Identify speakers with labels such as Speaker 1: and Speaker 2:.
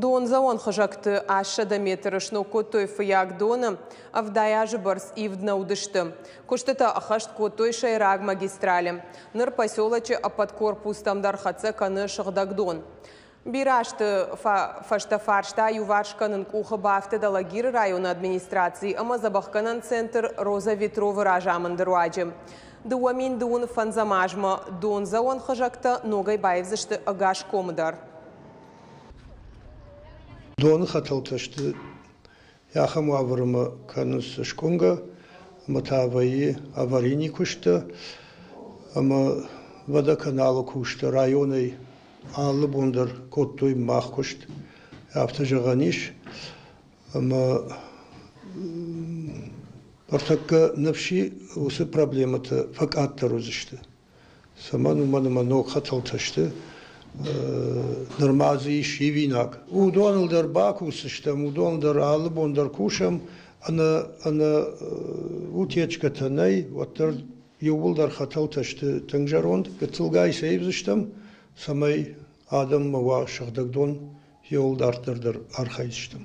Speaker 1: Дондзӕуӕн хызӕгты 800 метры сног кодтой Фыййагдоны. 70 азы бӕрц ивд нӕ уыдысты. Куыстытӕ ӕххӕст кодтой сӕйраг магистралы. Ныр поселочы ӕппӕт корпустӕм дӕр хӕццӕ кӕны сыгъдӕг дон. Бирӕ азты фӕстӕ фарста иуварс кӕнын къухы бафтыд Алагиры районы администрацийы ӕмӕ дзӕбӕхгӕнӕн центр Роза Ветровы разамынды руаджы. 2025 азмӕ дондзӕуӕн хызӕгтӕ ногӕй баивдзысты ӕгас комы дӕр.
Speaker 2: Доны хӕтӕлтӕ сты ахӕм уавӕрмӕ кӕнынц скъуынгӕ ӕмӕ та вӕййы аварийный куысттӕ ӕмӕ водоканалы кусджытӕ районӕй алы бон дӕр кодтой мах куыст. Афтӕ зӕгъӕн ис, ӕмӕ ӕртӕккӕ ныфси уыцы проблемӕтӕ фӕкъаддӕр уыдзысты. Цӕмӕн, уымӕн ӕмӕ ног хӕтӕлтӕ сты, нырма дзы ис ивинаг. Уыдоныл дӕр бакусдзыстӕм, уыдоныл дӕр алы бон дӕр кусӕм, ӕнӕ, ӕнӕ утечкӕтӕ нӕй, уӕддӕр иууылдӕр хӕтӕлтӕ сты тынг зӕронд. Гыццылгай сӕ ивдзыстӕм, цӕмӕй адӕммӕ уа сыгъдӕг дон, иуыл дарддӕр дӕр архайдзыстӕм.